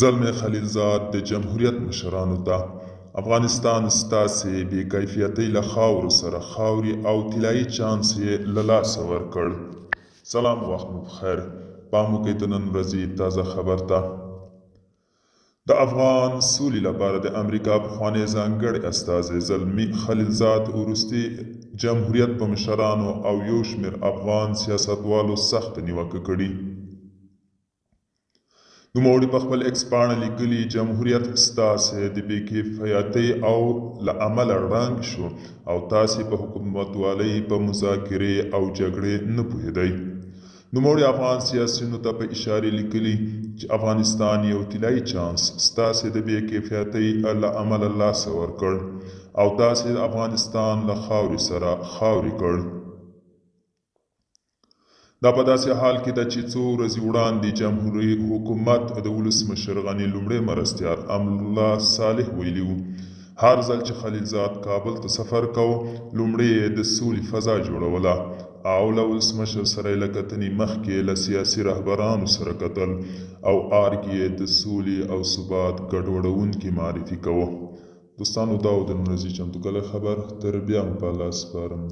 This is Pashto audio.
زلمی خلیلزاد د جمهوریت مشرانو ته، افغانستان ستاسې بې کیفیتۍ له خاورو سره خاورې او طلایي چانس یې له لاسه ورکړ. سلام وخت مو پخیر. پام وکړئ د نن ورځې تازه خبر ته. د افغان سولې لپاره د امریکا پخوانی ځانګړی استازی زلمی خلیلزاد وروستي جمهوریت په مشرانو او یو شمېر افغان سیاستوالو سخته نیوکه کړې. نوموړي په خپل ایکس پاڼه لیکلي، جمهوریت ستاسې د بې کفایتۍ او له امله ړنګ شو او تاسې په حکومتوالۍ، په مذاکرې او جګړې نه پوهېدئ. نوموړي افغان سیاسیونو ته په اشارې لیکلي چې افغانستان یو طلایي چانس ستاسې د بې کفایتۍ له امله لاسه ورکړ او تاسې افغانستان له خاورې سره خاورې کړ. دا په داسې حال کې ده چې څو ورځې وړاندې جمهوري حکومت د ولسمشر غني لومړی مرستیال امرالله صالح ویلي وو، هر ځل چې خلیلزاد کابل ته سفر کاوه، لومړی یې د سولې فضا جوړوله او له ولسمشر سره یې له کتنې مخکې له سیاسي رهبرانو سره کتل او ارګ یې د سولې او ثبات ګډوډوونکي معرفي کاوه. دوستانو دا و د نن ورځې چمتو کړی خبر، تر بیا مو په الله سپارم.